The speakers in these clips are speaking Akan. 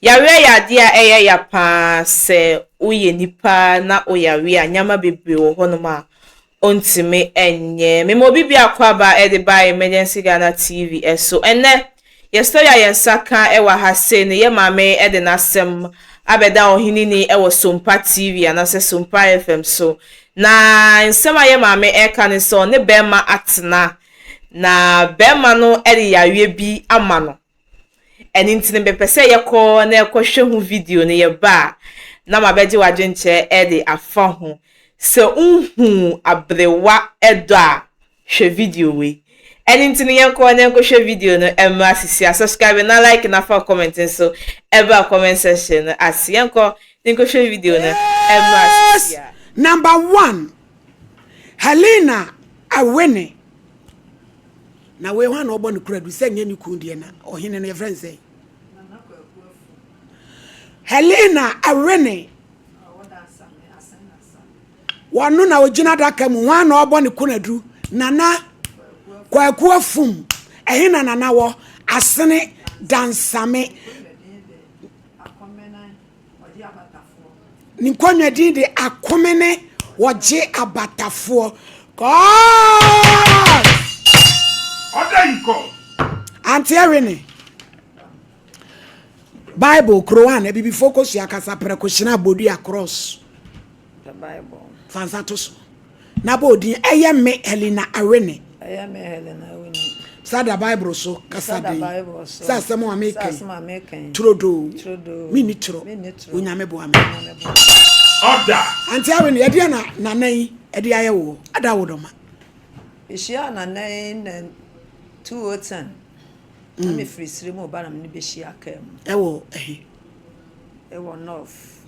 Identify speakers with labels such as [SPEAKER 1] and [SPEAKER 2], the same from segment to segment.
[SPEAKER 1] Yareɛ yɛ adeɛ a ɛyɛ ya paa sɛ woyɛ nipa na woyare a nneɛma bebree wɔ hɔnom a ontumi nyɛ. Mema obi biako aba de ba Emergency Ghana TV so. Ɛnnɛ, yɛ story a yɛn nsa ka wɔ ha sei no, yɛ maame de n'asɛm abɛda ɔheneni wɔ Sompa TV anaasɛ Sompa FM so. Na nsɛm a yɛ maame ɛreka ne sɛ ɔne bɛrima atena na bɛrima no de yareɛ bi ama no. Ɛno nti no mepɛ sɛ yɛkɔ na yɛkɔhwɛ ho video no yɛba a na mabɛgye w'adwenkyerɛ de afa ho. Sɛ wohu aberewa dɔ a, hwɛ video wei. Ɛno nti no yɛnkɔ na yɛnkɔhwɛ video no mmra sisi a. Subscribe na like na fa comment nso ɛbra comment section no ase. Yɛnkɔ na yɛnkɔhwɛ video no mmra sisi a.
[SPEAKER 2] Number one, Helena Awene. Na wei hwan na ɔbɔ ne kura du sɛ nyɛ ne kun deɛ na ɔhene no yɛfrɛ no sɛ Helena Awene. Wɔno na ɔgyina adaka mu hwan na ɔbɔ ne kuna du Nana Kwaku Afum. Ɛhe na Nana wɔ? Asene Dansame. Ne nkonnwa din de Akomene wɔgye abatafoɔ. God!
[SPEAKER 3] Order in court.
[SPEAKER 2] Ante Awene. Bible, Quran, abibifoɔ kɔsua kasa prɛko hyena abodua cross.
[SPEAKER 4] The Bible.
[SPEAKER 2] Fa nsa to so. Na bɔ odin ɛyɛ me Helena Awene.
[SPEAKER 4] Ɛyɛ me Helena Awene.
[SPEAKER 2] Sa da Bible so kasa
[SPEAKER 4] Sa da
[SPEAKER 2] den.
[SPEAKER 4] Bible so.
[SPEAKER 2] Sɛ asɛm a meka
[SPEAKER 4] Sɛ
[SPEAKER 2] yi.
[SPEAKER 4] asɛm a meka yi.
[SPEAKER 2] Turodoo.
[SPEAKER 4] Turodoo.
[SPEAKER 2] Menni torɔ.
[SPEAKER 4] Menni torɔ.
[SPEAKER 2] Onyame boa me.
[SPEAKER 4] Onyame boa me.
[SPEAKER 3] Order.
[SPEAKER 2] Ante Awene, ɛdeɛ na nana yi ɛde ayɛ wo ada wo dɔma.
[SPEAKER 4] Mehyia nana yi na 2010. Na mefiri siri mu ba na mene bɛhyia kaa mu.
[SPEAKER 2] Ɛwɔ ɛhe?
[SPEAKER 4] Ɛwɔ North.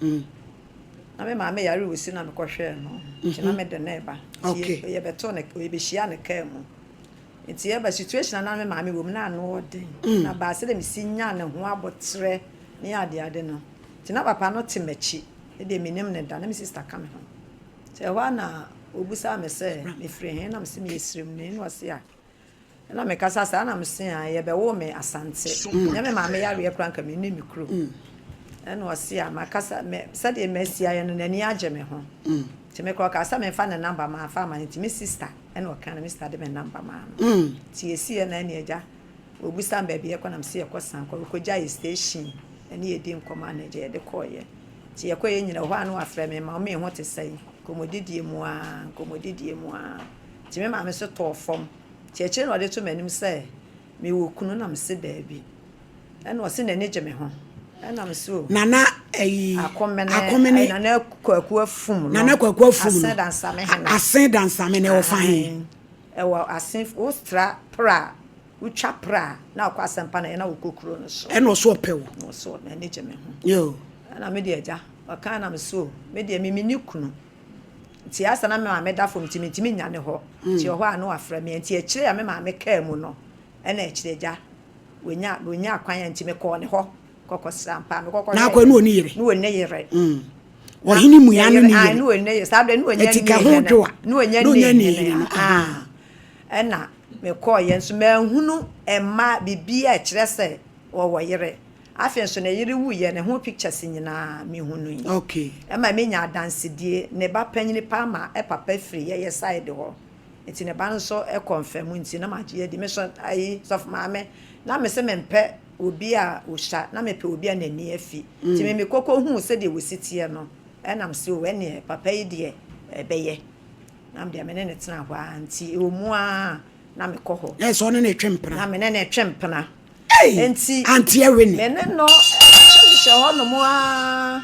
[SPEAKER 4] Na me maame yare wɔ si na mekɔhwɛɛ no. Nti na mede ne ba. Nti
[SPEAKER 2] Okay.
[SPEAKER 4] yɛbɛtoo ne yɛbɛhyia ne kaa mu. Nti yɛba situation a na me maame wɔ mu na ano ɔden. Na baa sɛ dɛ mesi nya ne ho abɔterɛ ne adeade no. Nti na papa no te m'akyi. Ne deɛ menim ne da na me sister ka me ho. Nti ɛhɔ a na obusaa me sɛ mefiri he na mese meyɛ siremni na ɔse a ɛna mekasa saa na mese a yɛbɛwo me Asante. Nyɛ me maame yareɛ koraa nka menni me kurom. Ɛna ɔse a makasa me sɛdeɛ masi ayɛ no n'ani agye me ho. Nti mekɔ ɔka sɛ memfa ne number mamfa ama no nti me sister ɛna ɔka no me sister de me number maa no. Nti yɛsiiɛ na ɛne agya obusa me baabi yɛkɔ na mese yɛkɔ Sankɔ yɛkɔgya yɛ station ɛne yɛdi nkɔmmɔ a na agya yɛde kɔɔyɛ. Nti yɛkɔyɛ nyina hɔ a na wafrɛ me ma ɔme ho te sɛn nkɔmmɔdidie mu a nkɔmmɔdidie mu a nti me maame so tɔɔ fam. Nti akyire na ɔde to m'anim sɛ mewɔ kunu na mese daabi. Ɛna ɔse n'ani gye me ho. Ɛna mese o.
[SPEAKER 2] Nana ɛyi
[SPEAKER 4] Akomene.
[SPEAKER 2] Akomene.
[SPEAKER 4] Nana Kwaku Afum no.
[SPEAKER 2] Nana Kwaku Afum no.
[SPEAKER 4] Asen Dansame hene.
[SPEAKER 2] Asen Dansame na ɛwɔ fa he.
[SPEAKER 4] Ɛwɔ Asen wotra pra wotwa pra na akɔ asɛmpa na ɛna wokɔ kuro no so.
[SPEAKER 2] Ɛna ɔso ɔpɛ wo.
[SPEAKER 4] Na ɔso n'ani gye me ho.
[SPEAKER 2] Yo.
[SPEAKER 4] Ɛna me deɛ agya ɔka na me so me deɛ me menni kunu. Nti asa na me maame da fam nti mentumi nya ne hɔ. Nti ɛhɔ a na wafrɛ me nti akyire a me maame kaa mu no ɛna akyire agya wonya wonya kwan a nti mekɔɔ ne hɔ kɔkɔsra mpa mekɔkɔ
[SPEAKER 2] Na akɔ ne ɔni yere.
[SPEAKER 4] ne ɔne yere.
[SPEAKER 2] Ɔhene mua no ne
[SPEAKER 4] Ae,
[SPEAKER 2] yere.
[SPEAKER 4] ne ɔne yere saa berɛ ne ɔnya
[SPEAKER 2] Ɛti ka
[SPEAKER 4] nni
[SPEAKER 2] ho
[SPEAKER 4] hene.
[SPEAKER 2] dwo a,
[SPEAKER 4] Ne ɔnya
[SPEAKER 2] na ɔnya
[SPEAKER 4] nni
[SPEAKER 2] nni
[SPEAKER 4] hene
[SPEAKER 2] hene no.
[SPEAKER 4] Ah. Ɛna mekɔɔyɛ nso manhunu mma biribi a ɛkyerɛ sɛ wɔwɔ yere. Afei nso ne yere wuyɛ ne ho pictures nyinaa mehunu yi.
[SPEAKER 2] Okay.
[SPEAKER 4] Ɛma menya adansedie ne ba panyini paa ma ɛpapa firi yɛyɛ side hɔ. Nti ne ba no nso kɔ mu nti na magye adi. Me so ayi sɔfo maame na me sɛ mempɛ obi a ɔhyia na mepɛ obi a n'ani afi. Nti me mekɔkɔ huu sɛdeɛ wɔsi teɛ no ɛnam sɛ o ɛneɛ papa yi deɛ ɛbɛyɛ. Na deɛ me ne ne tena hɔ a nti ɛwɔ mu a na mekɔ hɔ.
[SPEAKER 2] Na ɛsɛ ɔne ne twe mpena.
[SPEAKER 4] Na me ne ne twe mpena.
[SPEAKER 2] Ei!
[SPEAKER 4] Nti
[SPEAKER 2] Ante Awene.
[SPEAKER 4] me ne no hyehyɛ hɔnom a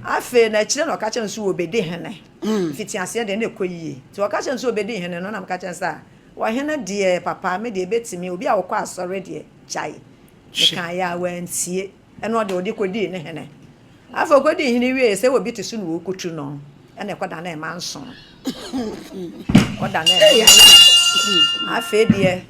[SPEAKER 4] afei na akyire na ɔka kyerɛ no sɛ wɔbɛdi hene. Mfiti aseɛ deɛ na ɛkɔ yie. Nti ɔka kyerɛ no sɛ wɔbɛdi hene no na meka kyerɛ no sɛ ɔhene deɛ papa me deɛ ɛbɛtumi obi a wɔkɔ asɔre deɛ gyae. Meka yɛ a wantie ɛna ɔde ɔde kɔdii ne hene. Afei ɔkɔdii hene wie sɛ obi te so na wɔkɔtu no ɛna ɛkɔda na ɛma nson. Kɔda na ɛma nson. Afei deɛ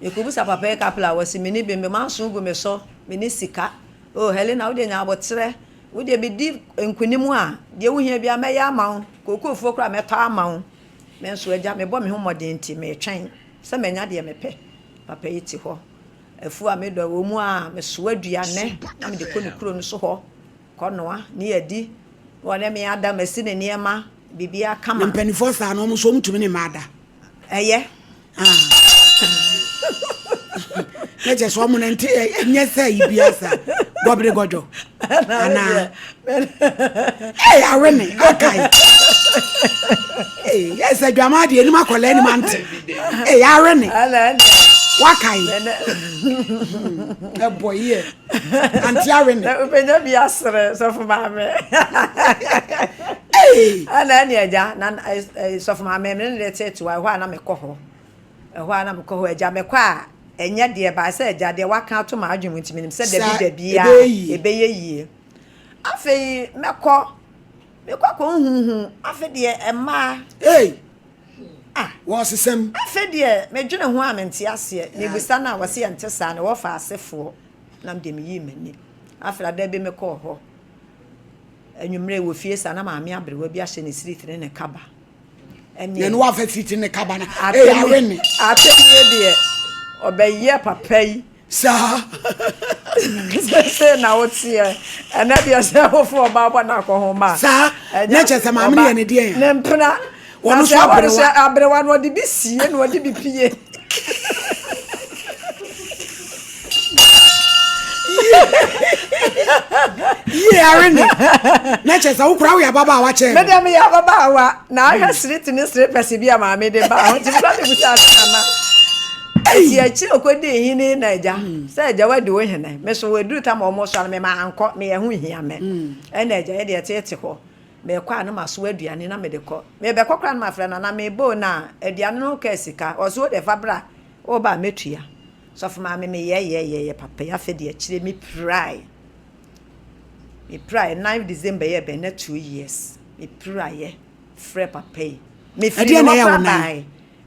[SPEAKER 4] mekɔbusa papa yi kapla a wɔsi me ne bi mema nson gu me so me ne sika. Oh Helena wode nya abotrɛ wodeɛ medi nkonim a deɛ wohia bia mɛyɛ ama wo kookoofuo koraa mɛtɔ ama wo. Me nso agya mebɔ me ho mmɔden nti metwɛn sɛ manya deɛ mepɛ. Papa yi te hɔ. Afuo a medɔ wɔ mu a, mesoa aduane na mede kɔ ne kuro no so hɔ kɔnoa ne yɛadi. Na ɔne me ada, masi ne nneɛma, biribiara kama.
[SPEAKER 2] Na mpanimfoɔ saa no, wɔn nso wɔtumi ne mmaa da?
[SPEAKER 4] Ɛyɛ.
[SPEAKER 2] Na kyerɛ sɛ wɔn nante ɛnyɛ sɛ yi bi asa gɔbere gɔdwɔ anaa ee awe ne akae ee yɛ sɛ dwama deɛ anim akɔla anim ante ee awe ne wakae ɛbɔ yie ante awe ne.
[SPEAKER 4] Wobɛnya bi asere sɔfo maame. Ɛna ɛne agya na sɔfo maame me ne ne tetewa ɛhɔ a na mekɔ hɔ. Ɛhɔ a na mekɔ hɔ agya mekɔ a ɛnyɛ deɛ baa sɛ agya deɛ waka ato m'adwene mu nti menim sɛ dabi dabi a ɛbɛyɛ yie. Afei mɛkɔ mekɔ akɔ huhu afei deɛ mmaa.
[SPEAKER 2] Hey. Ah, wɔsesɛm.
[SPEAKER 4] Afei deɛ medwene ho a mente aseɛ. Mebisa no a wɔse ɛnte saa na wɔfa asefoɔ na deɛ meyii m'ani. Afei ada bi mekɔɔ hɔ. Anwummerɛ wɔ fie saa na maame aberewa bi ahyɛ ne siriti ne ne kaba.
[SPEAKER 2] Ɛneɛ no wafa siriti ne kaba no. Ee awe ne.
[SPEAKER 4] Atɛmie deɛ ɔbɛyɛ papa yi.
[SPEAKER 2] Saa.
[SPEAKER 4] Sese na woteɛ. Ɛnɛ deɛ sɛ wofo ɔbaa bɔ no akɔhoma.
[SPEAKER 2] Saa. Na kyerɛ sɛ maame no yɛ ne deɛ.
[SPEAKER 4] Ne mpena.
[SPEAKER 2] Wɔn nso aberewa.
[SPEAKER 4] Aberewa no ɔde bi sie na ɔde bi pie.
[SPEAKER 2] Yie are ne. Na kyerɛ sɛ wokora woyɛ ababaawa kyɛn.
[SPEAKER 4] Me deɛ meyɛ ababaawa na ahwɛ sere tene sere pɛse bi a maame de ba ho nti mekora mebusa ase nana. Nti akyire ɔkɔdii hene na agya sɛ agya wadi wo hene me so ɛduru tam a wɔn soa no me ma ankɔ me ɛho hia me ɛna agya yɛ deɛ tete hɔ mekɔ a na maso aduane na mede kɔ mebɛkɔ koraa na mafrɛ nana mebɔ na aduane no kaa sika ɔso wo deɛ fa bra woba a mɛtua sɔfo maame meyɛ yɛ yɛ yɛ papa yi afei deɛ akyire me pirae me pirae 9 December yɛ bɛn na 2 years me piraeɛ frɛ papa yi mefiri ne hɔ koraa bae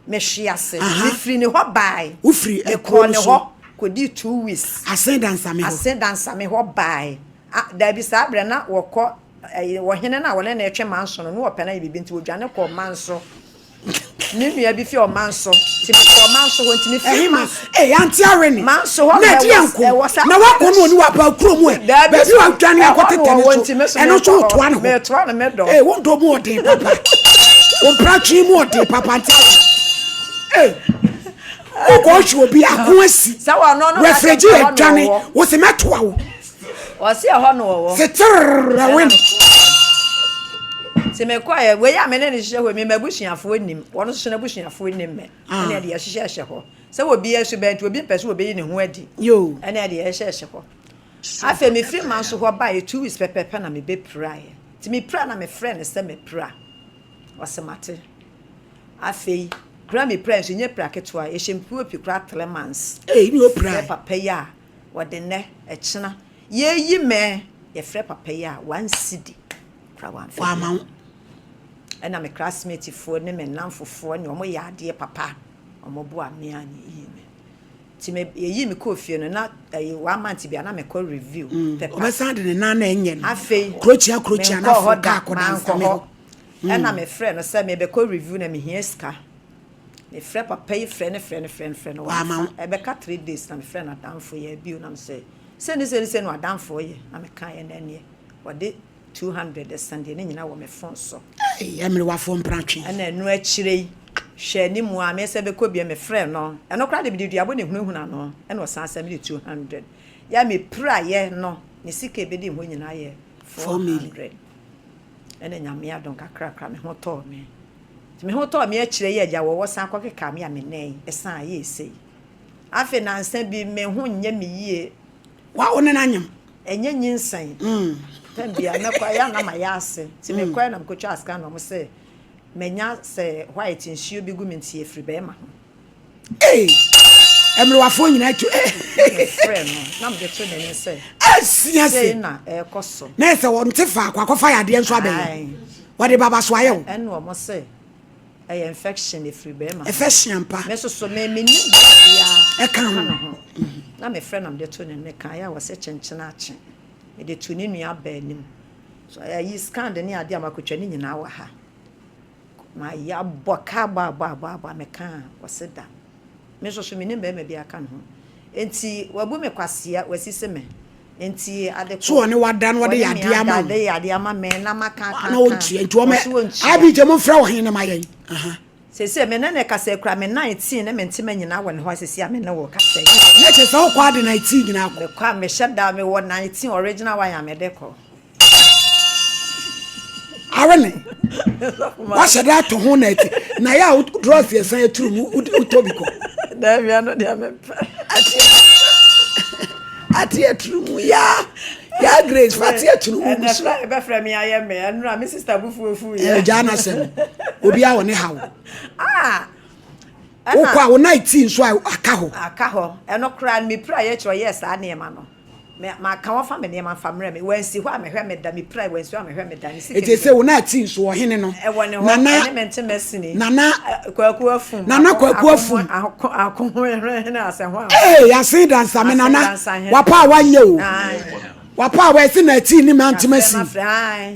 [SPEAKER 4] Mehwee ase. Mefiri ne hɔ bae.
[SPEAKER 2] Wofiri
[SPEAKER 4] Mekɔɔ ne hɔ kɔdii 2 weeks.
[SPEAKER 2] Asen Dansame hɔ.
[SPEAKER 4] Asen Dansame hɔ bae. Ah, daabi, saa berɛ na wɔkɔ, ɛyi, ɔhene no a wɔne no retwe manso no, na wɔpɛ no ayɛ biribi nti wɔdwane kɔɔ manso. Ne nua bi fi ɔmanso. Nti mekɔɔ manso hɔ, nti mefiri
[SPEAKER 2] Ɛhe ma?
[SPEAKER 4] manso.
[SPEAKER 2] Ee, ante awe ne.
[SPEAKER 4] Manso hɔ
[SPEAKER 2] Na
[SPEAKER 4] na
[SPEAKER 2] ɛdeɛ
[SPEAKER 4] ɛwɔ,
[SPEAKER 2] nko?
[SPEAKER 4] ɛwɔ saa.
[SPEAKER 2] Na wakɔ no ɔni waba kuro mu ɛ.
[SPEAKER 4] Daabi,
[SPEAKER 2] Baabi
[SPEAKER 4] so,
[SPEAKER 2] wadwane
[SPEAKER 4] ɛhɔ na
[SPEAKER 2] akɔtetɛ ne
[SPEAKER 4] wɔwɔ
[SPEAKER 2] so.
[SPEAKER 4] nti me so
[SPEAKER 2] Ɛno nso
[SPEAKER 4] mekɔ hɔ.
[SPEAKER 2] wotoa ne hɔ.
[SPEAKER 4] Metoa no me dɔ.
[SPEAKER 2] Ee, wo ndɔ mu ɔden papa. Wo mpratwe mu ɔden papa nti awe. Ee, wokɔ ɔhwe obi ako asi.
[SPEAKER 4] Sɛ wɔno no ka kyerɛ
[SPEAKER 2] Refrigye
[SPEAKER 4] sɛ ɛhɔ na
[SPEAKER 2] adwane.
[SPEAKER 4] wɔwɔ.
[SPEAKER 2] Wo se mɛtoa wo.
[SPEAKER 4] Ɔse ɛhɔ na wɔwɔ.
[SPEAKER 2] Seterr awe ne.
[SPEAKER 4] Nti mekɔɛ, wei a me ne no hyehyɛ hɔ yi, me m'abusuafoɔ nnim, wɔn nso so n'abusuafoɔ nnim me. Ɛne ɛde yɛhyehyɛhyɛ hɔ. Sɛ obiara suban nti, obi mpɛ sɛ obeyi ne ho adi. Ɛne ɛde yɛhyehyɛhyɛ hɔ. Afei mefiri manso hɔ baeɛ, 2 weeks pɛpɛɛpɛ na mebɛpiraeɛ. Nti mepira na mefrɛ no sɛ mapira. Ɔse mate. Afei, kura mepiraeɛ nso, ɛnyɛ pira ketewa, yɛhyɛ me POP koraa 3 months.
[SPEAKER 2] Ei, ne opirae.
[SPEAKER 4] Frɛ papa yi a, wɔde nnɛ, ɛkyena, yɛyi mɛ, yɛfrɛ papa yi a, 1 cedi kora wamfa bi.
[SPEAKER 2] Wama wo.
[SPEAKER 4] Ɛna me classmate foɔ ne me nnamfofoɔ ne wɔn yɛ adeɛ papa, wɔn boa me a ne yii me. Nti me yɛyii me kɔɔ fie no na ɛyɛ one month bi a na mekɔ review paper.
[SPEAKER 2] Ɔbɛsan de ne nan na ɛnyɛ no.
[SPEAKER 4] Afei
[SPEAKER 2] Kurokyia kurokyia na
[SPEAKER 4] menkɔɔ
[SPEAKER 2] aforo
[SPEAKER 4] hɔ da,
[SPEAKER 2] kaa kɔda
[SPEAKER 4] mankɔ
[SPEAKER 2] nsame
[SPEAKER 4] hɔ.
[SPEAKER 2] hɔ.
[SPEAKER 4] Ɛna mefrɛ no sɛ mebɛkɔ review na mehia sika. Mefrɛ papa yi frɛ no frɛ no frɛ no frɛ no
[SPEAKER 2] Wamma
[SPEAKER 4] wamfa.
[SPEAKER 2] wo.
[SPEAKER 4] Ɛbɛka 3 days na mefrɛ n'adamfo yɛ bio na mesɛ sei ne sei ne sei na w'adamfo yɛ na mekaeɛ na ɛneɛ wɔde 200 ɛsan deɛ ne nyinaa wɔ me phone so.
[SPEAKER 2] Ei, mmerewafoɔ mpratwe.
[SPEAKER 4] Ɛna ɛno akyire yi, hwɛ anim a mesɛ bɛkɔ bio mefrɛ no ɛno koraa de mede duabɔ ne hunahuna no ɛna ɔsan sɛ mede 200 yɛ mepiraeɛ no ne sika ɛbɛdi hɔ nyinaa yɛ 400 ɛna Nyame adom kakrakra me ho tɔɔ me nti me ho tɔɔ me akyire yi agya wɔwɔ san kɔkeka me a me nan ɛsan ayɛ sei afei nansa bi me ho nyɛ me yie.
[SPEAKER 2] Wa wo ne no anyem?
[SPEAKER 4] Ɛnyɛ nyinsɛn. Tɛm bia mɛkɔ ɛyɛ a na mayɛ ase nti mekɔɛ na mekɔtwaa scan na ɔmo sɛ manya sɛ white nsuo bi gu me nti ɛfiri bɛɛma ho.
[SPEAKER 2] Ei! Mmerewafoɔ nyinaa tu.
[SPEAKER 4] Mefrɛ no na mede to n'anim sɛ
[SPEAKER 2] Asia
[SPEAKER 4] sei
[SPEAKER 2] se.
[SPEAKER 4] na ɛrekɔ so.
[SPEAKER 2] Na ɛsɛ wɔn te faako akɔfa yadeɛ nso abɛyɛ.
[SPEAKER 4] Ae.
[SPEAKER 2] Wɔde baba so ayɛ wo.
[SPEAKER 4] Ɛna ɔmo se ɛyɛ infection ɛfiri bɛɛma ho.
[SPEAKER 2] Infection ampa.
[SPEAKER 4] Me nso so me mennim biribiara
[SPEAKER 2] Ɛka ho.
[SPEAKER 4] ne ho. Na mefrɛ na mede to n'anim mekaeɛ a wɔse kyenkyene akye. Mede to ne nua baa anim. So ɛyi scan de ne adeɛ a makɔtwa ne nyinaa wɔ ha. Mayɛ abɔ ka abɔ abɔ abɔ abɔ a meka a wɔse da. Me nso so mennim bɛrima bi aka ne ho. Enti wabu me kwasea, wasisi me. Enti ade ko.
[SPEAKER 2] So ɔne wada na ɔde
[SPEAKER 4] Ɔne me
[SPEAKER 2] yadeɛ
[SPEAKER 4] ada,
[SPEAKER 2] ama wo.
[SPEAKER 4] de yadeɛ ama me na maka aka
[SPEAKER 2] Na
[SPEAKER 4] aka.
[SPEAKER 2] ɔntua. Nti ɔmɛ
[SPEAKER 4] Ɔse ɔntua.
[SPEAKER 2] IBJ momfrɛ ɔhene no ma yɛn. Aha.
[SPEAKER 4] Seesei me ne no rekasa yi koraa, me 19 ne me ntoma nyinaa wɔ ne hɔ seesei a me ne wo rekasa yi.
[SPEAKER 2] Na kyerɛ sɛ wokɔ ade 19 nyinaa kɔ.
[SPEAKER 4] Mekɔ a mehyɛ da, mewɔ 19 original one a mede kɔ.
[SPEAKER 2] Awene. Wahyɛ da ato ho na ɛte. Na yɛ a drɔs yɛ san aturu mu wotɔ bi kɔ.
[SPEAKER 4] Daabi ano deɛ mepɛ.
[SPEAKER 2] Ate aturu mu yaa. Yaa Grace fa ate aturu mu gu so.
[SPEAKER 4] Ɛnɛ ɛbɛfrɛ me ayɛ me ɛnura me sister bufu efu yɛ.
[SPEAKER 2] Ɛgya na sɛm. Obi a wɔ ne haw.
[SPEAKER 4] Ah.
[SPEAKER 2] Wokɔ a wo night nso a aka hɔ.
[SPEAKER 4] Aka hɔ. Ɛno koraa mepira yɛ kyerɛ ɔyɛɛ saa nneɛma no. Me, maka wɔmfa me nneɛma mfa mmerɛ me. Wansi hɔ a mehwɛ me da, mepirae, wansi hɔ a mehwɛ me da. Ne sika
[SPEAKER 2] Eti
[SPEAKER 4] bi
[SPEAKER 2] sɛ wo na ati nso ɔhene no.
[SPEAKER 4] Ɛwɔ ne hɔ,
[SPEAKER 2] Nana,
[SPEAKER 4] ɛne me ntoma sini.
[SPEAKER 2] Nana,
[SPEAKER 4] Kwaku Afum.
[SPEAKER 2] Nana Kwaku Afum.
[SPEAKER 4] Ako, ako, hwene asɛ ho a.
[SPEAKER 2] Ee, asen dansame
[SPEAKER 4] Asen
[SPEAKER 2] Nana.
[SPEAKER 4] dansa hene.
[SPEAKER 2] Wapa a wanyɛ o.
[SPEAKER 4] Ae.
[SPEAKER 2] Wapa a wɔasi na ati ne ma ntoma
[SPEAKER 4] Afrɛ
[SPEAKER 2] sini.
[SPEAKER 4] n'afrɛ, ae.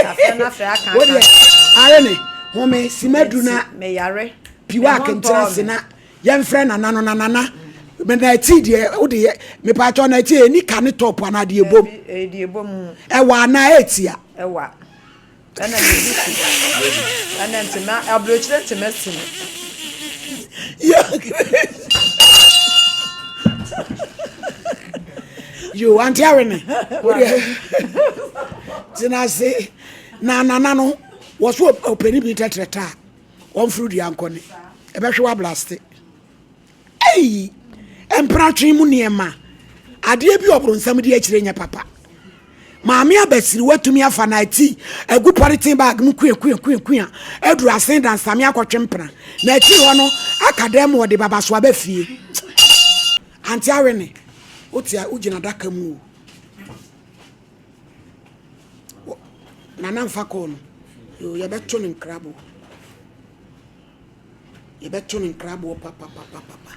[SPEAKER 4] Afrɛ n'afrɛ aka
[SPEAKER 2] Wo deɛ,
[SPEAKER 4] aka.
[SPEAKER 2] ayɛ ne, home, simadu na.
[SPEAKER 4] Eti, meyare.
[SPEAKER 2] Piwa
[SPEAKER 4] Me ho
[SPEAKER 2] akentena
[SPEAKER 4] ntɔɔ
[SPEAKER 2] ase
[SPEAKER 4] me.
[SPEAKER 2] na. Yɛmfrɛ nana no na nana me na ɛti deɛ wode yɛ mepatɔ na ɛti ɛni ka ne top anaa deɛ bom ɛwɔ anaa ɛtia
[SPEAKER 4] ɛwa ɛna ne duku ɛna ntoma aburokyerɛ ntoma si no
[SPEAKER 2] yo ante awe ne wodeɛ tena ase na nana no wɔ so ɔpɛni bi tɛtrɛ taa Wɔmforo dua nkɔ ne ɛbɛhwe w'ablaste. Ei! Mpratwe mu nneɛma. Adeɛ bi ɔbronsam di akyire nyɛ papa. Maame abasiri watumi afa na ati agu pɔleten bag mu kua kua kua kua aduru asen dansame akɔtwe mpena. Na akyiri hɔ no aka dɛm ma ɔde babaso aba fie. Ante awene wote a wogyina adaka mu o. Nana nfa kɔɔ no. Yoo yɛbɛto no nkraboɔ. Yɛbɛto no nkraboɔ papapapapa.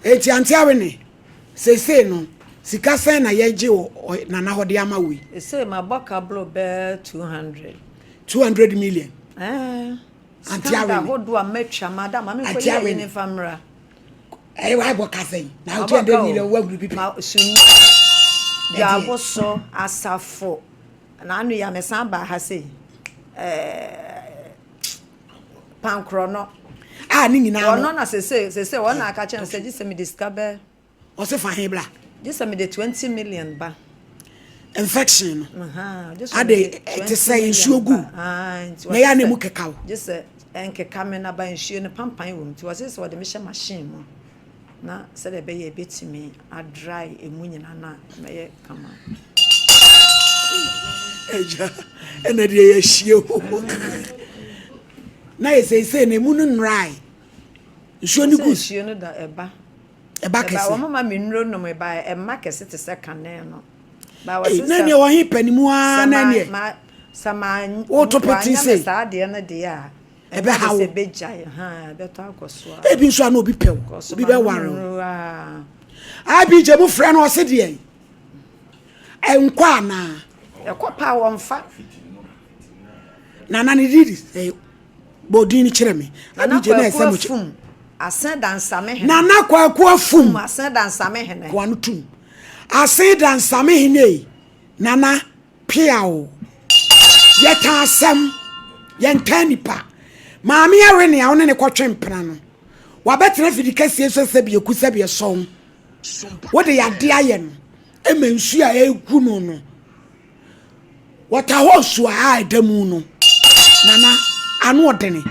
[SPEAKER 2] Eti ante awene seesei no sika sɛn na yɛgye wɔ Nana hɔ de ama wo yi?
[SPEAKER 4] Seesei mabɔ kablo bɛɛ 200.
[SPEAKER 2] 200 million.
[SPEAKER 4] Ɛɛ.
[SPEAKER 2] Ante
[SPEAKER 4] Sika
[SPEAKER 2] awene.
[SPEAKER 4] ahodoɔ a matwa madam ma menkɔ
[SPEAKER 2] Ante
[SPEAKER 4] yi ayi
[SPEAKER 2] awene.
[SPEAKER 4] ne mfa mmra.
[SPEAKER 2] Ɛyɛ wabɔ kasa yi. Na
[SPEAKER 4] Wabɔ
[SPEAKER 2] 200
[SPEAKER 4] ka o.
[SPEAKER 2] million wahuru bi pɛ.
[SPEAKER 4] Ma sumi Dwaboso asafo na ano yi a mesan baa ha sei. Ɛɛ pankorɔ no.
[SPEAKER 2] A ne nyinaa no.
[SPEAKER 4] Ɔno na sese sese wɔn na aka kyerɛ me sɛ gye sɛ mede sika bɛ.
[SPEAKER 2] Ɔse fa he bra.
[SPEAKER 4] Gye sɛ mede 20 million ba.
[SPEAKER 2] Infection no.
[SPEAKER 4] Ahaa, gye sɛ
[SPEAKER 2] Ade
[SPEAKER 4] mede
[SPEAKER 2] ɛte
[SPEAKER 4] 20
[SPEAKER 2] sɛ
[SPEAKER 4] million
[SPEAKER 2] nsuo gu.
[SPEAKER 4] ba. Ae, nti
[SPEAKER 2] Na ɛyɛ a
[SPEAKER 4] ɔse
[SPEAKER 2] na emu
[SPEAKER 4] sɛ
[SPEAKER 2] keka wo.
[SPEAKER 4] gye sɛ ɛnkeka me na ba nsuo no pampan wɔ mu nti ɔse sɛ ɔde me hyɛ machine mu na sɛdeɛ ɛbɛyɛ ɛbɛtumi adry emu nyinaa na mɛyɛ kama.
[SPEAKER 2] Agya, ɛna deɛ yɛahyia o. Na yɛ seesei na emu no nnrae. Nsuo no
[SPEAKER 4] Sɛ
[SPEAKER 2] gu.
[SPEAKER 4] nsuo no da ɛba.
[SPEAKER 2] Ɛba
[SPEAKER 4] Ɛba
[SPEAKER 2] kɛse.
[SPEAKER 4] wɔn ma me nnuro nom ɛba ɛmma kɛse te sɛ kane no. Ba
[SPEAKER 2] Ei,
[SPEAKER 4] wɔse
[SPEAKER 2] na
[SPEAKER 4] sɛ
[SPEAKER 2] neɛ wɔ he pɛ ne mu ara
[SPEAKER 4] sɛ
[SPEAKER 2] na
[SPEAKER 4] ma
[SPEAKER 2] neɛ.
[SPEAKER 4] ma sɛ ma
[SPEAKER 2] Woto pete
[SPEAKER 4] wanyɛ me
[SPEAKER 2] sei.
[SPEAKER 4] saa adeɛ no deɛ a ɛnyɛ
[SPEAKER 2] Ɛbɛha
[SPEAKER 4] de
[SPEAKER 2] wo.
[SPEAKER 4] sɛ ɛbɛgyae ha ɛbɛtɔ akɔ so ara.
[SPEAKER 2] Ebi nso a na obi pɛ wo.
[SPEAKER 4] Kɔ so
[SPEAKER 2] Obi
[SPEAKER 4] ma nom
[SPEAKER 2] bɛware wo.
[SPEAKER 4] nnuro ara.
[SPEAKER 2] IBJ mo frɛ no ɔse deɛn? Ɛnkɔ anaa?
[SPEAKER 4] Ɛkɔ paa wɔmfa.
[SPEAKER 2] Nana ne didi eh, bɔ din no kyerɛ me.
[SPEAKER 4] Nana
[SPEAKER 2] IBJ na
[SPEAKER 4] Kwaku
[SPEAKER 2] ɛsɛ mo kyɛ.
[SPEAKER 4] Afum Asen Dansame Hene.
[SPEAKER 2] Nana Kwaku Afum.
[SPEAKER 4] Afum Asen Dansame Hene.
[SPEAKER 2] Koa no tum. Asen Dansame Hene ei. Nana pia o. Yɛka asɛm, yɛnka nipa. Maame awe nea wo ne ne kɔtwe mpena no. Wabɛtena fidi kɛseɛ so sɛ bi eku sɛ bi ɛsɔn. Wode yade ayɛ no. Ɛma nsuo a ɛgu no no. Wɔta hɔ nsuo a ɛda mu no. Nana, ano ɔdene.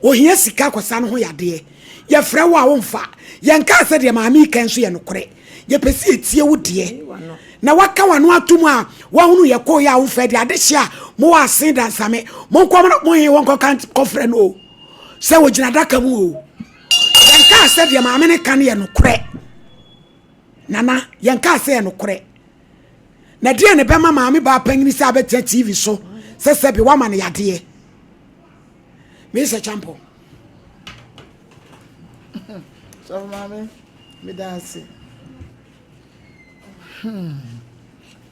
[SPEAKER 2] Ohia sika kɔsa no ho yadeɛ. Yɛfrɛ wo a womfa. Yɛnkaa sɛ deɛ maame yi ka nso yɛ nokorɛ. Yɛpɛ sɛ yɛtie wo deɛ. Na waka w'ano ato mu a wahunu yɛ kɔɔ yɛ a womfa deɛ adehye a mowɔ asen dansame. Monkɔ mo he wɔnkɔka kɔfrɛ no o. Sɛ wɔgyina adaka mu o. Yɛnkaa sɛ deɛ maame no ka no yɛ nokorɛ. Nana, yɛnkaa sɛ yɛ nokorɛ. Na deɛ ne bɛma maame baa panyini sɛ abɛtena TV so sɛ sɛbi wama no yadeɛ. Mesa Champo.
[SPEAKER 5] Sɔfo maame, meda ase. Hmm.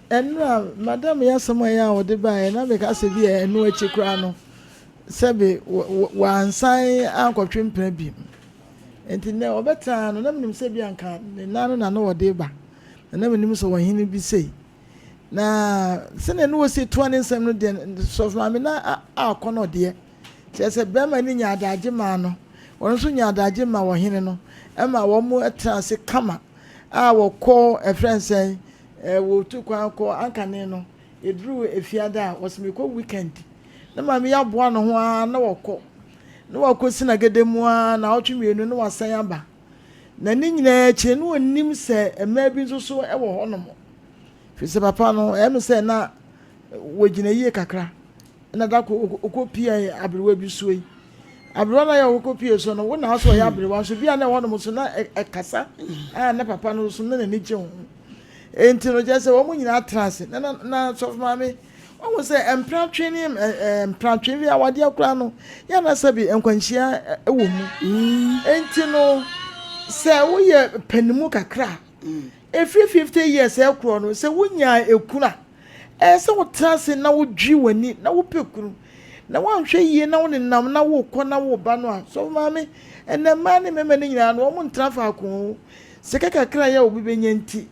[SPEAKER 5] Ɛnura, madam yɛ asɛm a ɛyɛ a wɔde baeɛ na meka sɛ bi a ɛno akyi koraa no, sɛbi wansan ankɔtwe mpena bi. Nti nnɛ ɔbɛtena no, na menim sɛ bi anka ne nan no na na ɔde ba. Na na menim sɛ ɔhene bi sei. Na sɛnea na wɔsi toa ne nsɛm no deɛ, sɔfo maame na akɔ no deɛ. Kyerɛ sɛ bɛrima no nya adagye maa no, ɔno nso nya adagye ma ɔhene no, ɛma wɔn tena ase kama a wɔkɔ ɛfrɛ nsɛn wɔtu kwan kɔ ankane no, ɛduru efiada a wɔsɛ mekɔ weekend. Na maame yi aboa ne ho ara na wɔkɔ. Na wakɔsi n'agada mu ara naawɔtwe mmienu na wasan aba. Na ne nyinaa akyi no, na ɔnim sɛ mmaa bi nso so wɔ hɔnom. Firi sɛ papa no, ɛyɛ me sɛ na wɔgyina yie kakra. Ɛna da ko ɔkɔpie aberewa bi so yi. Aberewa no a yɛ ɔkɔpie so no, wo na so ɔyɛ aberewa nso bi a na ɛwɔ hɔnom so na ɛkasa a na papa no so na n'ani gye ho. Enti no kyerɛ sɛ wɔn nyinaa tena ase. Na na na sɔfo maame Wahu sɛ mpratwe ne mpratwe bi awadeɛ koraa no yɛ na sɛbi nkwanhyia wɔ mu. Enti no sɛ woyɛ panimu kakra a, ɛfiri 50 years ɛkorɔ no sɛ wonya ekunu a, ɛyɛ sɛ wotena ase na wodwi w'ani na wopɛ kunu. Na woanhwɛ yie na wonenam na wokɔ na woba no a, sɔfo maame, ɛnɛ mmaa ne mmarima no nyinaa no wɔn ntena faako o. Sika kakra a yɛ a obi bɛnya nti,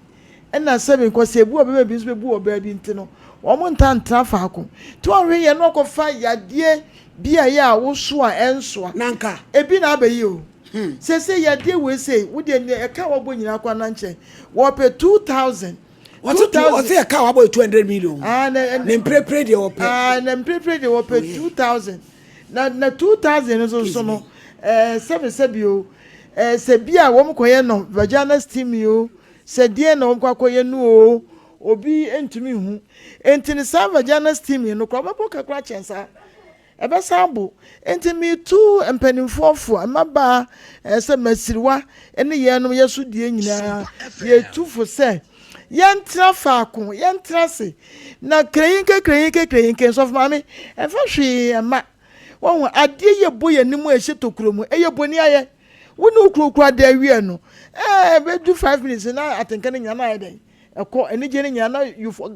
[SPEAKER 5] Ɛna sɛbe nkwaseabu a ɔbarima bi nso bɛbu ɔbaa bi nti no, wɔn ntaa ntena faako. Nti wɔnhwɛ yɛ na wɔkɔfa yadeɛ bi a ɛyɛ a woso a ɛnsoa.
[SPEAKER 2] Nanka.
[SPEAKER 5] Ebi na aba yi o. Seesei yadeɛ wei sei, wo deɛ nea ɛka a wɔbɔ nyinaa koraa na nkyɛn wɔpɛ 2000.
[SPEAKER 2] Wɔse 2000. Wɔse ɛka a wɔabɔ yɛ 200 million. Ah, na, ne mprepre deɛ wɔpɛ.
[SPEAKER 5] Ah, na mprepre deɛ wɔpɛ 2000. Na na 2000 no nso so no, ɛɛ sɛbe sɛbe o, ɛɛ sɛ bi a wɔn kɔyɛ no vagina steam o. Sɛ deɛn na wɔkɔ akɔyɛ no oo, obi ntumi nhu. Enti no saa vaginal steaming no koraa, wɔbɛbɔ ka koraa kyɛn saa. Ɛbɛsan abo. Enti metu mpanimfoɔ fo, mmabaa, eh, sɛ mmasiriwa ne yɛnom yɛ so deɛ nyinaa, yɛtu fo sɛ yɛntena faako, yɛntena ase. Na kreyinke, kreyinke, kreyinke, nsɔfo maame, ɛmfa hwee mma. Wɔhu adeɛ yɛ bɔ yɛn anim a ɛhyɛ tokuro mu, ɛyɛ bɔni ayɛ. Wo ne wo kunu kura da awie no, ɛɛ bɛdu 5 minutes na atenka no nyinaa na ayɛ dɛn? Ɛkɔ, anigye no nyinaa na you for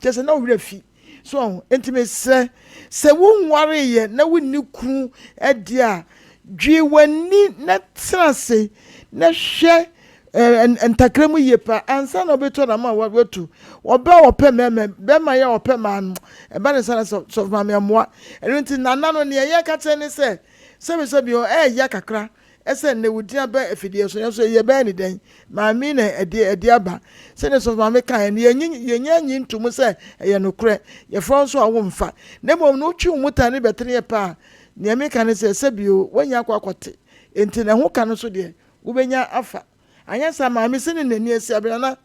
[SPEAKER 5] kyerɛ sɛ na wo werɛ fi. So ɔho, nti mesrɛ sɛ wonwareeɛ na wonni kunu deɛ a, dwe w'ani na tena ase na hwɛ ntakra mu yie paa ansa na wobɛtu anamɔ a watu. Ɔbaa a ɔpɛ mmarima, bɛrima yɛ a ɔpɛ mmaa no, ɛba ne saa na sɔfo maame mmoa. Ɛno nti nana no neɛ yɛka kyerɛ ne sɛ, Sɛbisɛbi o, ɛyɛ kakra sɛ nnɛ wo din aba afidie so, nanso yɛbɛyɛ no dɛn? Maame yi na ɛde ɛde aba. Sɛdeɛ Sɔfo Maame kaeɛ no, yɛnyi yɛnnya nnye nto mu sɛ ɛyɛ nokorɛ. Yɛfrɛ wo nso a womfa. Na mmom no, wotwe wo mu tan ne bɛtene yɛ pɛ a, nea meka ne sɛ, sɛbi o, woanya akɔ akɔte. Enti na ɛho ka no nso deɛ, wobɛnya afa. Anyɛ saa maame sɛ ne n'ani asi abena na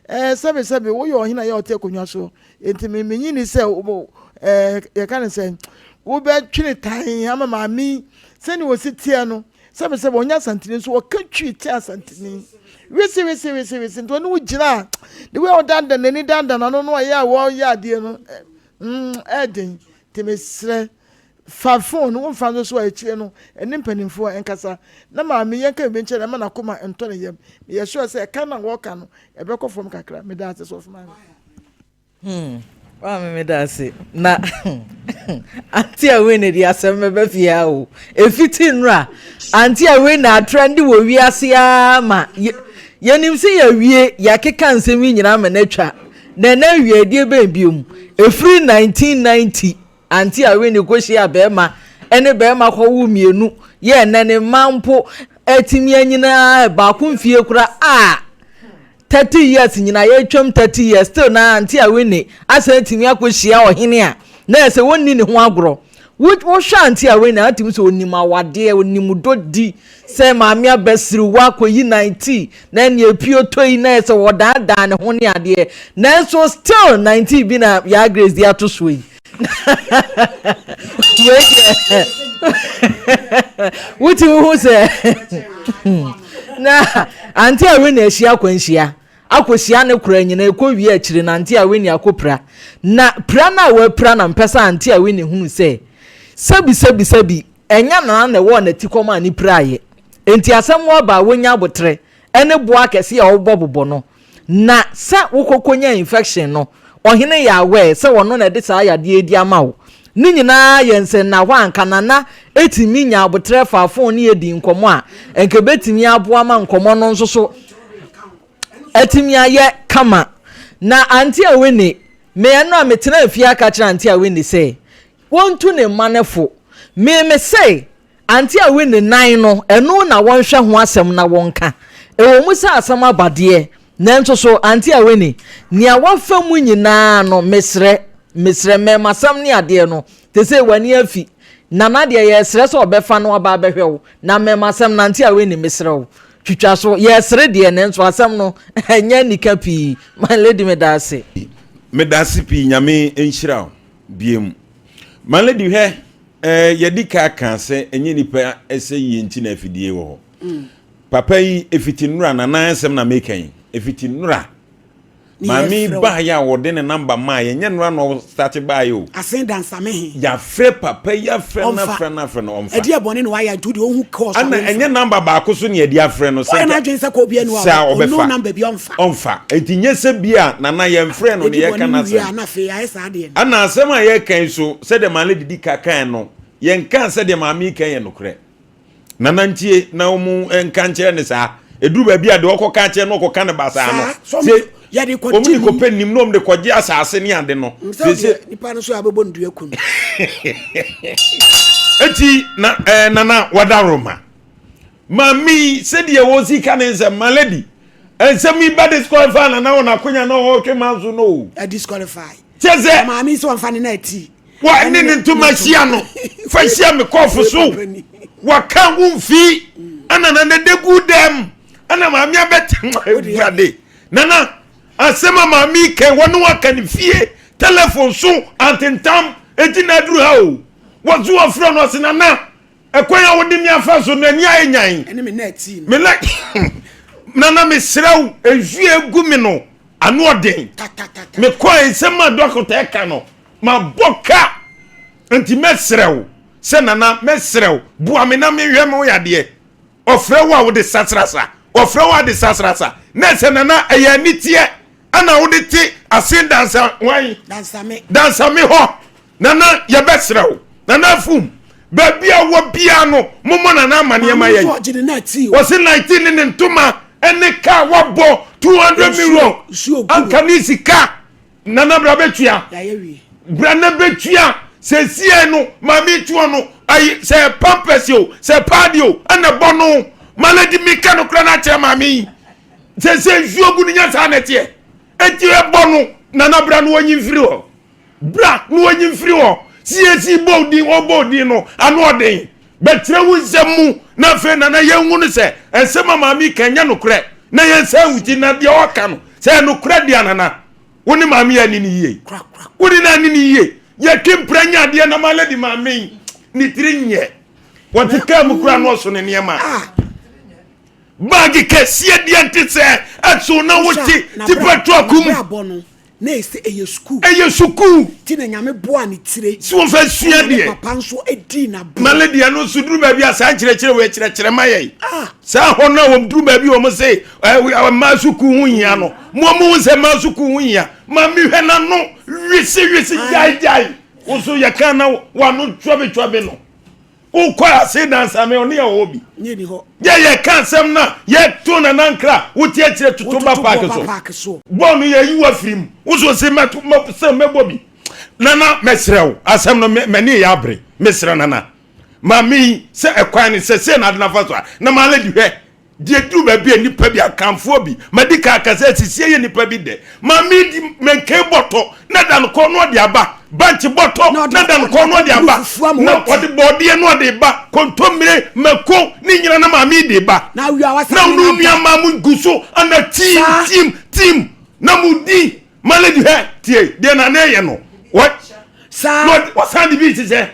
[SPEAKER 5] ɛɛ sɛbe sɛbe woyɛ ɔhene a yɛ ɔte akonnwa soɔ enti me menyi ni sɛ wo ɛɛ yɛka ne sɛ wobɛtwene tan ama maame yi sɛne wɔsi teɛ no sɛbe sɛbe ɔnyɛ asanteni nso ɔka twi te asanteni wese wese wese wese nti ɔne wo gyina a the way ɔdandan n'ani dandan n'ano no ɔyɛ a wɔyɛ adeɛ no mm ɛɛden nti mesrɛ Fa phone no womfa nso so a akyire no ɛne mpanimfoɔ nkasa na maame yɛnka biribi nkyerɛ no ɛma n'akoma ntɔ ne yam. Meyɛ sure sɛ ɛka no a wɔka no ɛbɛkɔ fam kakra. Meda ase sɔfo maame.
[SPEAKER 6] Hmm, maame meda ase. Na Auntie Awene de asɛm bɛba fie ha o. Efiti nnora, Auntie Awene atrɛnde wɔ wiase ara ma yɛnim sɛ yɛawie, yɛakeka nsɛm yi nyinaa ma no atwa. Na ɛnɛ awia deɛ bɛn biom? Efiri 1990 Auntie Awene kɔhyiaa barima ne barima kɔwoo mmienu yɛ ɛnɛ ne mma mpo atumi anyina baako mfie kora a 30 years nyina yɛtwam 30 years still na Auntie Awene asan atumi akɔhyia ɔhene a na ɛsɛ wɔnni ne ho agorɔ. Wohwɛ Auntie Awene a atumi sɛ ɔnim awadeɛ, ɔnim dɔ di sɛ maame abasiriwa akɔyi 90 na ɛne apio tɔ yi na ɛsɛ wɔdaadaa ne ho ne adeɛ nanso still 90 bi na Yaa Grace de ato soɔ yi. Wei deɛ wotumi hu sɛ na ante a wei na ahyia akwanhyia akɔhyia ne kora nyina ɛkɔ wie akyire na ante a wei ne akɔpira na pira no a wapira na mpɛ sɛ ante a wei ne hunu sɛ sɛbi sɛbi sɛbi ɛnyɛ nana na ɛwɔ n'ati kɔm a ne piraeɛ enti asɛm aba a wonya aboterɛ ɛne boa akɛse a wɔbɔbobɔ no Na sɛ wokɔkɔnya infection no, ɔhene yɛ aware sɛ ɔno na ɛde saa yadeɛ yi de ama wo. Ne nyinaa yɛ nsɛnnahɔ a anka Nana tumi nya aboterɛ fa fon ne yɛ di nkɔmmɔ a, anka ɛbɛtumi aboa ma nkɔmmɔ no nso so atumi ayɛ kama. Na Auntie Awini, me ɛno a metenaa fie aka kyerɛ Auntie Awini sɛ wɔntu ne mma no fo. Me me se Auntie Awini nan no, ɛno na wɔnhwɛ ho asɛm na wɔnka. Ɛwɔ mu sɛ asɛm aba deɛ, nanso so Auntie Awini, nea wafa mu nyinaa no, mesrɛ, mesrɛ, mmɛɛmasɛm ne adeɛ no, te sɛ w'ani afi. Nana deɛ yɛresrɛ sɛ ɔbɛfa no aba abɛhwɛ wo, na mmɛɛmasɛm no, Auntie Awini, mesrɛ wo, twitwa so. Yɛresere deɛ, nanso asɛm no, ɛnyɛ anika pii. My lady, meda ase.
[SPEAKER 3] Meda ase pii, Nyame nhyira wo biom. My lady, hwɛ, eh, yɛdi ka ka sɛ ɛnyɛ nipa ɛsɛ yie nti na afidie wɔ hɔ. Mm. Papa yi, ɛfiti nnora, nana asɛm na meka yi, ɛfiti nnora. Maame baayɛ a wɔde ne namba maa yɛ, nyɛ nnora na ɔstate baayɛ o.
[SPEAKER 2] Asen dansame he.
[SPEAKER 3] Yɛafrɛ papa yi afrɛ no afrɛ no afrɛ no ɔmfa.
[SPEAKER 2] Ɛdeɛ bɔne na wayɛ nti wode ɔhu kɔɔ so.
[SPEAKER 3] Ɛna ɛnyɛ namba baako so ne yɛde afrɛ no
[SPEAKER 2] sɛ. Ɔyɛ n'adwene sɛ kɔ obi anu a ɔno namba bi ɔmfa.
[SPEAKER 3] Ɔmfa. Enti nyɛ sɛ bi a nana yɛmfrɛ no ne yɛka n'asɛm.
[SPEAKER 2] Na afei ayɛ saa deɛ
[SPEAKER 3] no. Ɛna asɛm a yɛreka yi so sɛdeɛ maame didi ka kan no yɛnka sɛdeɛ maame yi kan yɛ nokorɛ. Nana ntie na wɔn nka nkyerɛ ne saa. Eduru baabi a deɛ ɔkɔka akyerɛ no ɔkɔka ne basaa no.
[SPEAKER 2] Sɛ yɛde
[SPEAKER 3] kɔgye wɔn de kɔpɛ nim na wɔn de kɔgye asaase ne ade no.
[SPEAKER 2] Sɛ deɛ nipa no so abɛbɔ ndua kun.
[SPEAKER 3] Eti na ɛɛ eh, nana wadaroma. Maame yi sɛdeɛ wɔsi ka ne nsɛm ma lady nsɛm yi ba disqualify nana wɔ n'akonya na ɔretwe manso no o.
[SPEAKER 2] Ɛ disqualify.
[SPEAKER 3] Kyɛ sɛ.
[SPEAKER 2] Maame yi sɛ wɔnfa ne na ti.
[SPEAKER 3] Wa ne ne ntoma hyia no fa hyia me kɔɔfo so waka wo mfi ɛna nana de gu dɛm ɛna maame abɛte awurade nana asɛm a maame yi kɛn wɔne waka ne fie telefon so antentam eti na aduru ha o wɔso wɔfrɛ no ɔse nana Ɛkwan a wode me afa so no ani ayɛ nyan.
[SPEAKER 2] Ɛne me na tii
[SPEAKER 3] no. Me na nana mesrɛ wo nsuo egu me no ano ɔden. Mekɔ nsɛm a dɔkota ɛka no mabɔ ka nti mɛsrɛ wo sɛ nana mɛsrɛ wo boa me na menhwɛ me ho yadeɛ. Ɔfrɛ wo a wode sasrasa ɔfrɛ wo a de sasrasa na ɛsɛ nana ɛyɛ aniteɛ ɛna wode te ase dansa wan
[SPEAKER 2] dansame
[SPEAKER 3] dansame hɔ. Nana yɛbɛsrɛ wo Nana Afum baabi a wɔ biara no mommɔ Nana amaneɛ ma yɛn. Wɔse 19 ne ne ntoma ne kaa wabɔ 200 million anka ne sika Nana bra bɛtua bra na bɛtua sɛsiɛ no maame tuo no ayi sɛ pampers o sɛ paadi o ɛna bɔ no maladi mika no kora no akyerɛ maame yi sɛ sɛ nsuo gu no nya saa na ɛteɛ ɛti ɛbɔ no Nana bra no wɔnyi mfiri hɔ. Bra na wɔnyi mfiri hɔ. CAC bɔ wo din, ɔbɔ wo din no, ano ɔden. Bɛkyerɛ wo nsɛm mu na afei nana yɛnhu no sɛ nsɛm a maame yi ka nyɛ nokorɛ na yɛnsan nwu ti na deɛ ɔka no sɛ ɛyɛ nokorɛ deɛ nana wo ne maame yi anni no yie. Wo ne no anni no yie. Yɛtwe mpira nya adeɛ na ma lady maame yi ne tiri nyɛ. Wɔte kaa mu koraa na ɔso ne nneɛma. Baagi kɛseɛ deɛ nte sɛ ɛso na wote tipa truck mu.
[SPEAKER 2] Na ese ɛyɛ sukuu.
[SPEAKER 3] Ɛyɛ sukuu.
[SPEAKER 2] Ti na Nyame boaa ne tire.
[SPEAKER 3] Si wɔn fɛ sua deɛ.
[SPEAKER 2] Ɛna ne papa nso dii n'aborɔ.
[SPEAKER 3] Male deɛ no nso duru baabi a saa nkyerɛkyerɛ wei kyerɛkyerɛ ma yɛn. Ah. Saa hɔ no a wɔn duru baabi wɔn se ɛɛ mmaa sukuu ho hia no. Mo mo ho sɛ mmaa sukuu ho hia. Maame hwɛ n'ano wisi wisi gyae gyae. Woso yɛ kan na wano twɛbe twɛbe no. Wokɔ ase dansa me ɔne ɛwɔ bi. Yɛ yɛ ka asɛm na yɛ to na nankra wote akyire toto ba paaki so. Bɔɔl no yɛ yi wa firi mu. Woso se mɛto sɛ mɛbɔ bi. Nana mɛsrɛ wo asɛm no m'ani yɛ abere mesrɛ nana. Maame yi sɛ ɛkwan no sɛ sɛ na ade nafa so a na maale di hwɛ. Deɛ duru baabi a nnipa bi akanfoɔ bi madi kan aka sɛ asisie yɛ nnipa bi dɛ. Maame di mɛnken bɔtɔ na da no kɔ na ɔde aba bankye bɔtɔ na da no kɔ na ɔde aba na ɔde bɔɔdeɛ na ɔde ba kontommire mako ne nyina na maame de ba
[SPEAKER 2] na
[SPEAKER 3] wo nua maa mo gu so ana tim tim tim na mo di malady hɛ tie deɛ na ne yɛ no wɔ wɔsan de bi hyehyɛ.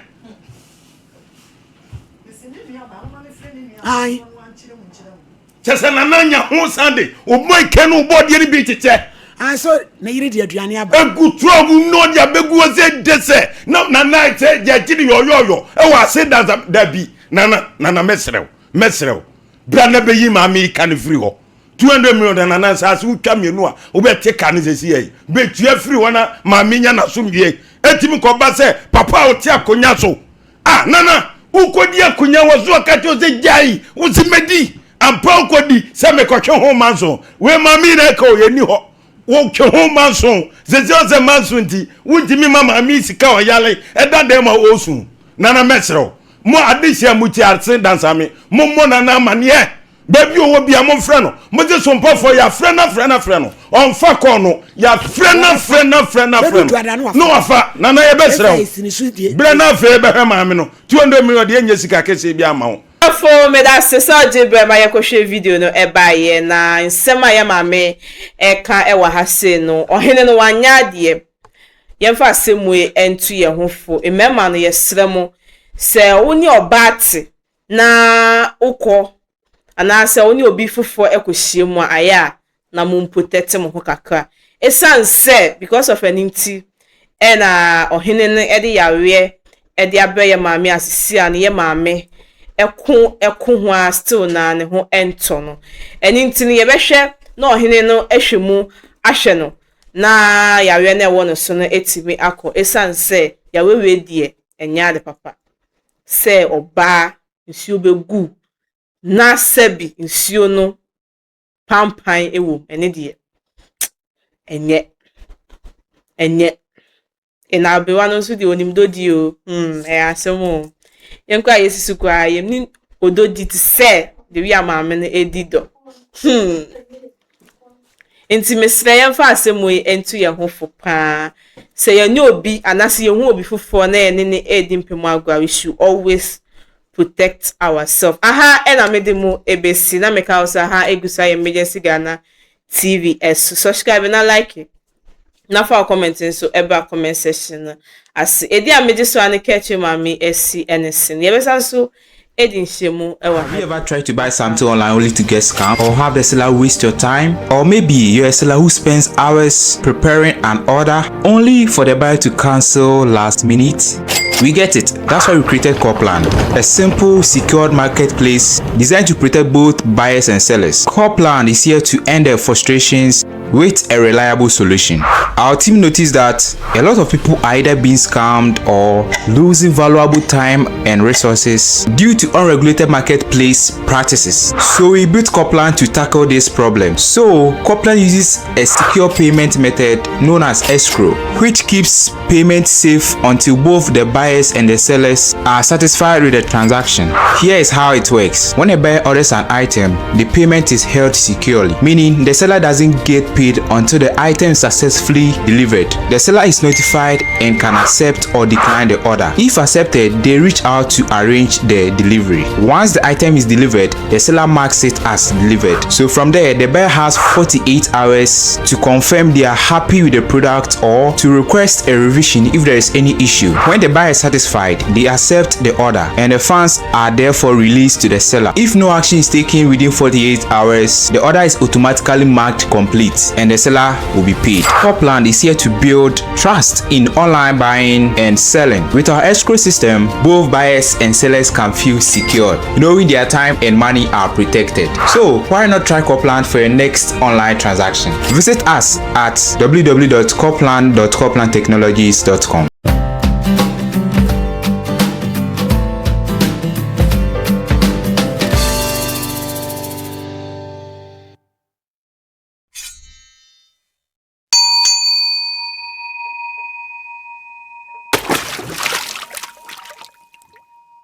[SPEAKER 3] Kyɛ sɛ nana nya ho san de ɔbɔ ike no ɔbɔ deɛ no bi kyekyɛ.
[SPEAKER 2] Ah, so na yere de aduane aba.
[SPEAKER 3] Egu trɔg no ɔde abegu hɔ sɛ de sɛ na nana sɛ yɛgye de yɔyɔyɔ ɛwɔ ase dansa dabi nana nana mɛsrɛw mɛsrɛw bra na bɛyi maame yi ka no firi hɔ 200 million da nana nsaase wotwa mmienu a wobɛte ka no sɛsi yɛ bɛtua firi hɔ na maame nya n'asomdwie. Ɛtumi kɔba sɛ papa a ɔte akonnwa so a nana wokɔdi akonnwa wɔ so ɔka kyerɛ wo sɛ gyae wo se mɛdi ampa wokɔdi sɛ mekɔtwe ho manso wei maame yi na ɛka o yɛnni hɔ wotwe ho manso sɛsɛ ɔsɛ manso nti wontumi ma maame yi sika ɔyale ɛda dɛn ma ɔresu nana mɛserɛ wo mo adehyɛ mo ti ase dansame mommɔ nana amaneɛ Baabi ɔwɔ bia momfrɛ no. Mogye so mpɔfoɔ yɛafrɛ no afrɛ no afrɛ no ɔmfa kɔɔ no yɛafrɛ no afrɛ no afrɛ no afrɛ no na wafa nana yɛbɛsrɛ wo berɛ no afei bɛhwɛ maame no 200 million deɛ ɛnyɛ sika kɛseɛ bi ama wo.
[SPEAKER 1] Afo medase sɛ ɔgye berɛ ma yɛkɔhwɛ video no ɛbaeɛ na nsɛm a yɛ maame ɛka ɛwɔ ha sei no ɔhene no wanyɛ adeɛ yɛmfa asɛm wei ɛnto yɛn ho fo mmarima no yɛsrɛ mo sɛ wo ne ɔbaa te na wokɔ anaasɛ wo ne obi foforɔ kɔhyia mu a, ayɛ a na mo mprotect mo ho kakra. Ɛsiane sɛ because of ɛno nti ɛna ɔhene no de yareɛ de abrɛ yɛ maame a sisi a no yɛ maame ɛko ɛko ho a still na ne ho ɛntɔ no. Ɛno nti no yɛbɛhwɛ na ɔhene no ahwɛ mu ahwɛ no na yareɛ no ɛwɔ no so no atumi akɔ. Ɛsiane sɛ yareɛ wei deɛ ɛnyɛ ade papa. Sɛ ɔbaa nsuo bɛgu na sɛbi nsuo no pampan wɔ mu, ɛno deɛ ɛnyɛ ɛnyɛ. Ɛna aberewa no nso deɛ onim dɔ o. Ɛyɛ asɛm o. Yɛn koraa yɛsi so koraa yɛnni ɔdɔ di te sɛ the way a maame no edi dɔ. Nti mesrɛ yɛmfa asɛm yi nto yɛn ho fo paa. Sɛ yɛne obi anaasɛ yɛhu obi foforɔ na yɛne ne edi mpem agorɔ a, we should always protect ourselves. Aha ɛna mede mu ebesi na meka wo sɛ aha egu so ayɛ Emergency Ghana TV ɛso. Subscribe na like na fa wo comment nso ɛba comment section no ase. Edi a megye so a ne kɛkyɛ maame esi ɛne se no. Yɛbɛsa nso edi nhyɛmu ɛwɔ
[SPEAKER 7] Have you ever tried to buy something online only to get scammed or have the seller waste your time? Or maybe you're a seller who spends hours preparing an order only for the buyer to cancel last minute? We get it. That's why we created Copland, a simple, secured marketplace designed to protect both buyers and sellers. Copland is here to end their frustrations with a reliable solution. Our team noticed that a lot of people are either being scammed or losing valuable time and resources due to unregulated marketplace practices. So we built Copland to tackle this problem. So Copland uses a secure payment method known as escrow, which keeps payment safe until both the buyers and the sellers are satisfied with the transaction. Here is how it works. When a buyer orders an item, the payment is held securely, meaning the seller doesn't get paid until the item is successfully delivered. The seller is notified and can accept or decline the order. If accepted, they reach out to arrange the delivery. Once the item is delivered, the seller marks it as delivered. So from there, the buyer has 48 hours to confirm they are happy with the product or to request a revision if there is any issue. When the buyer is satisfied, they accept the order and the funds are therefore released to the seller. If no action is taken within 48 hours, the order is automatically marked complete and the seller will be paid. Copland is here to build trust in online buying and selling. With our escrow system, both buyers and sellers can feel secure, knowing their time and money are protected. So why not try Copland for your next online transaction? Visit us at www.copland.coplandtechnologies.com.